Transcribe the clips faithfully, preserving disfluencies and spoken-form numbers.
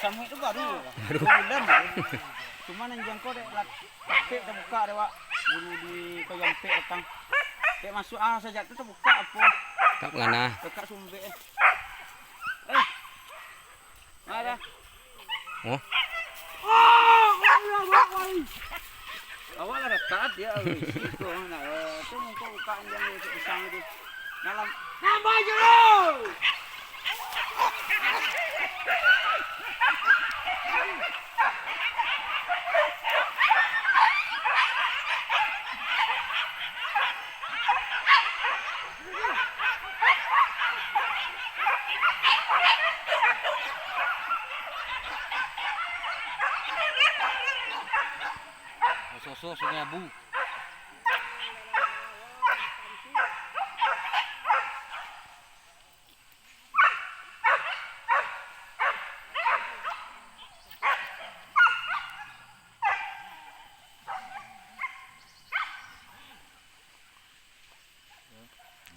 Samuik tu baru. Baru. Bulan baru. Cuma nan jangko dek lah. Ampek tabuka dek awak. Dulu di kayu ampek datang. Dek masuak ah sajak tu tabuka apo? Tak pangana. Dekat sumbek eh. Eh. Mana? Oh. Awak lah dekat dia. Situ nak. Tu muka buka anjang dia pisang tu. Dalam. Nambah je lu. Soso Sungai Abu.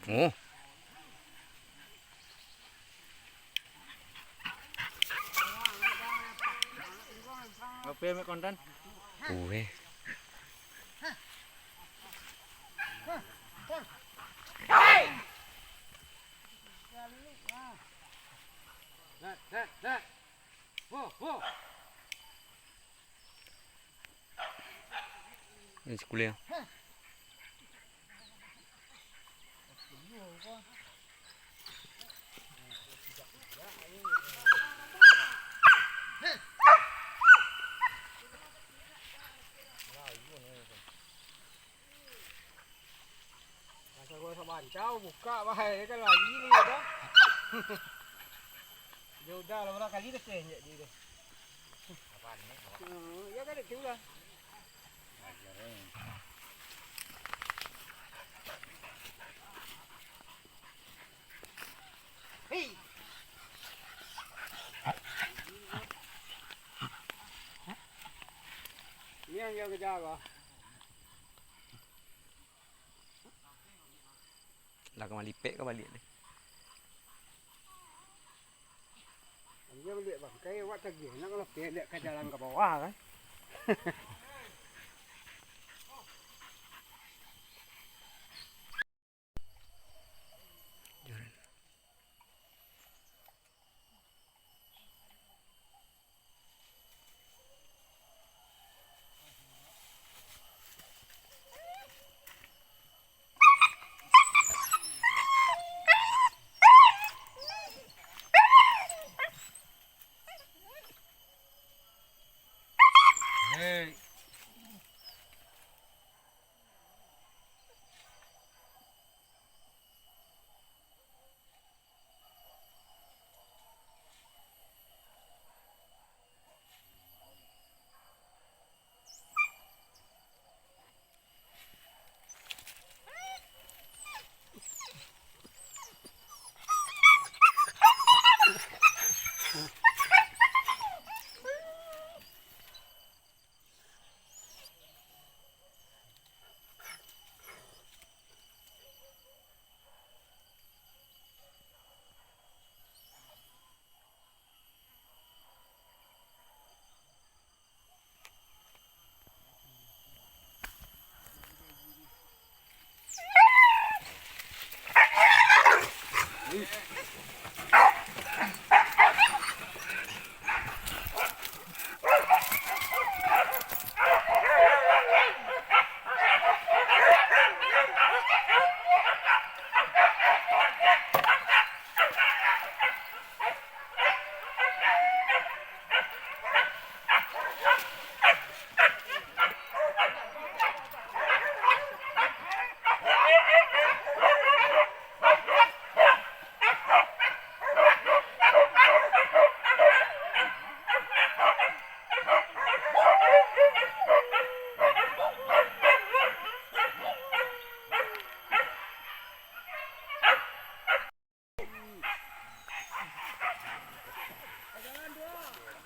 Oh. Apa yang konten? Kue. Ini sikuliah. Asa gua sabancau, buka bae kan lagi ni dah. Dia udah lah, berapa kali dah keh injak dia dah. Hmm, ya kan itu lah. Hei. Ni yang dia kejar, bah. Lah ka malipek ka baliak deh. Dia baliak bangkai, awak tagih, nak lapeh liak ka jalan ka bawah kan. Hei.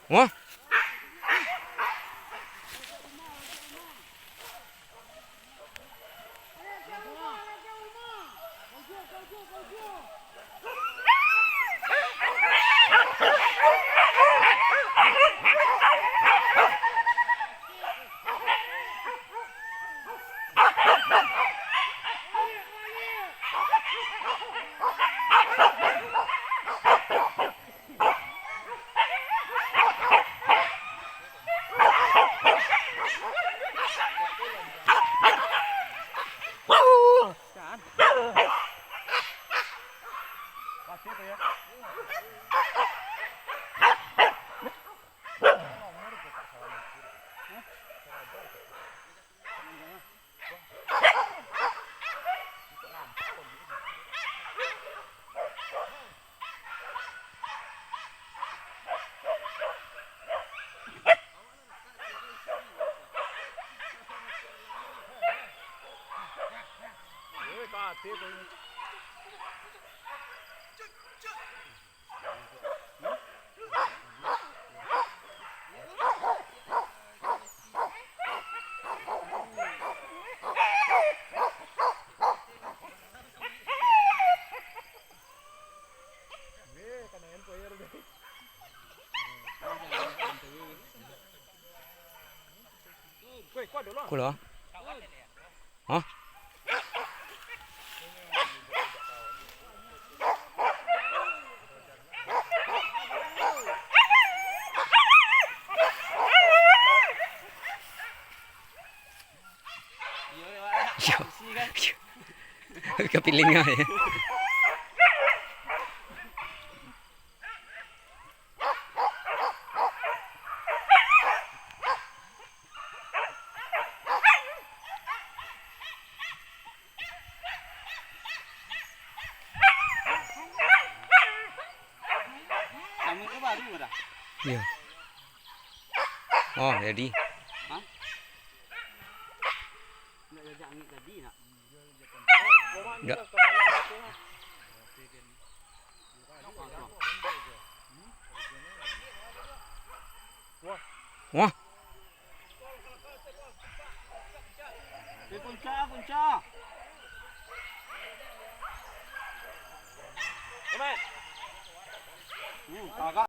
Wah. Kulo. Hah? Yo. Yo. Kapilingan, yo. Samo ko baru dah. Iyo. Oh, jadi. Hah? Ndak jajak angin tadi, nak? Ndak. Wah. Eh, punca, punca. Hmm, agak